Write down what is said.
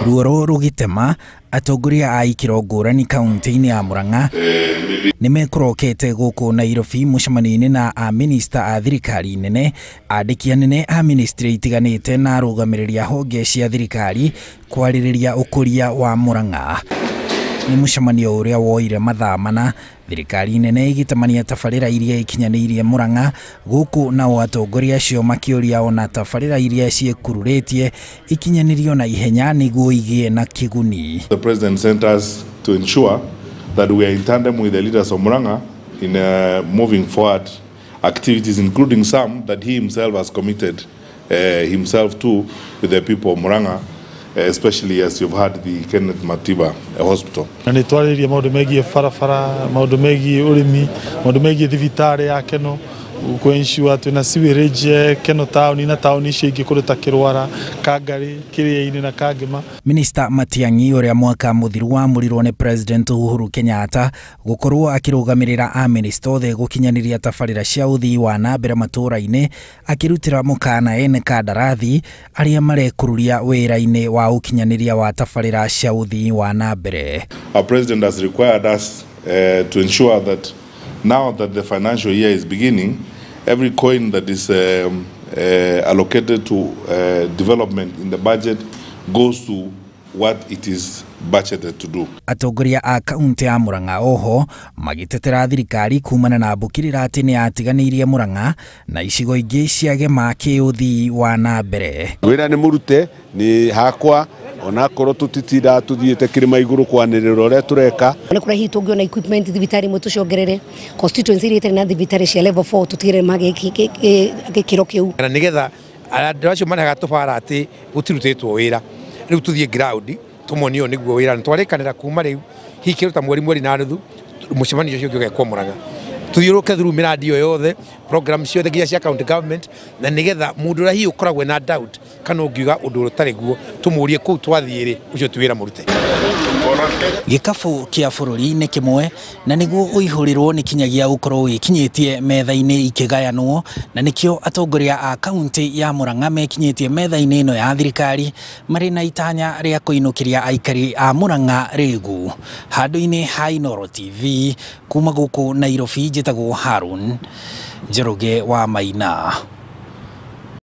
Ruoro rũgĩtema atongoria a ikĩro ngũrani kaunti-inĩ ya Murang'a nĩ mekũrokete gũkũ Nairobi mũcemanio-inĩ na amĩnĩsta a thirikari nene, andĩki anene a ministry itiganĩte na arũgamĩrĩri a honge cia thirikari kwarĩrĩria ũkũria wa Murang'a. Nĩ mũcemanio ũrĩa woire mathaa mana, thirikari nene ĩgĩtamania tabarĩra iria ikinyanĩirie Murang'a, gũkũ nao atongoria acio makĩũria ona tabarĩra iria ciĩkururĩtie ikinyanĩrio na ihenya nĩguo igĩe na kĩguni. The president sent us to ensure that we are in tandem with the leaders of Murang'a in moving forward activities, including some that he himself has committed himself to with the people of Murang'a, especially as you've had the Kenneth Matiba Hospital. Na nĩ twarĩrĩria maũndũ megiĩ barabara, maũndũ megiĩ ũrĩmi, maũndũ megiĩ thibitarĩ ya Keno, kũ ensure twĩna sewerage Keno taũni na taũni icio ingĩ kũndũ ta Kĩrwara, Kangari, Kĩrĩa-inĩ na Kangema. Minister Matiang'i ũrĩa mwaka mũthiru wamũrirwo nĩ President Uhuru Kenyatta gũkorwo akĩrũgamĩrĩra amĩnĩsta othe gũkinyanĩria tabarĩra cia ũthii wa na mbere matũũra-inĩ, akĩrutĩra mũkana ene kandarathi arĩa marekururia wĩra-inĩ wa ũkinyanĩria wa tabarĩra cia ũthii wa na mbere. Our president has required us to ensure that now that the financial year is beginning, every coin that is allocated to development in the budget goes to what it is budgeted to do. Atongoria a kaunti ya Murang'a oho magĩtetera thirikari kumana na mbũkĩrĩra atĩ nĩ yatiganĩirie Murang'a na icigo ingĩ ciagema kĩũthii wa na mbere. Wĩra nĩ mũrute nĩ hakwa onakorwo tũtitindaga tũthiĩte kĩrĩma igũrũ kwanĩrĩra ũrĩa tũreka. Nĩ kũrĩa hihi tũngĩona equipment thibitarĩ imwe tũciongerere, constituency iria itarĩ na thibitarĩ cia level 4 tũtigĩrĩre magĩa gĩkĩro kĩu. Na nĩgetha andũ acio marehaga tũbara atĩ gũtirutĩtwo wĩra, rĩu tũthiĩ ground tũmonio nĩguo wĩra na twarĩkanĩra kuma rĩu hihi kĩndũ ta mweri mweri na nuthu mũcemanio ũcio ũngĩ ũgekwo Murang'a, tũthiũrũke through mĩradi ĩyo yothe, program ciothe nginya cia county government, na nĩgetha mũndũ ũrĩa hihi ũkoragwo na doubt kana ũngiuga ũndũ ũtarĩ guo tũmũrie kũu twathiĩ rĩ, ũcio ti wĩra mũrute. Gĩkabũ kĩa bũrũri nĩ kĩmwe na nĩguo ũihũrĩrwo nĩ kinyagia gũkorwo wĩkinyĩtie metha-inĩ ikĩgayanwo, na nĩkĩo atongoria a kaunti ya Murang'a mekinyĩtie metha-inĩ ĩno ya thirikari marĩ na itanya rĩa kũinũkĩria aikari a Murang'a rĩgu. Handũ-inĩ ha Inooro TV kuma gũkũ Nairobi, njĩtagwo Harun Njoroge wa Maina.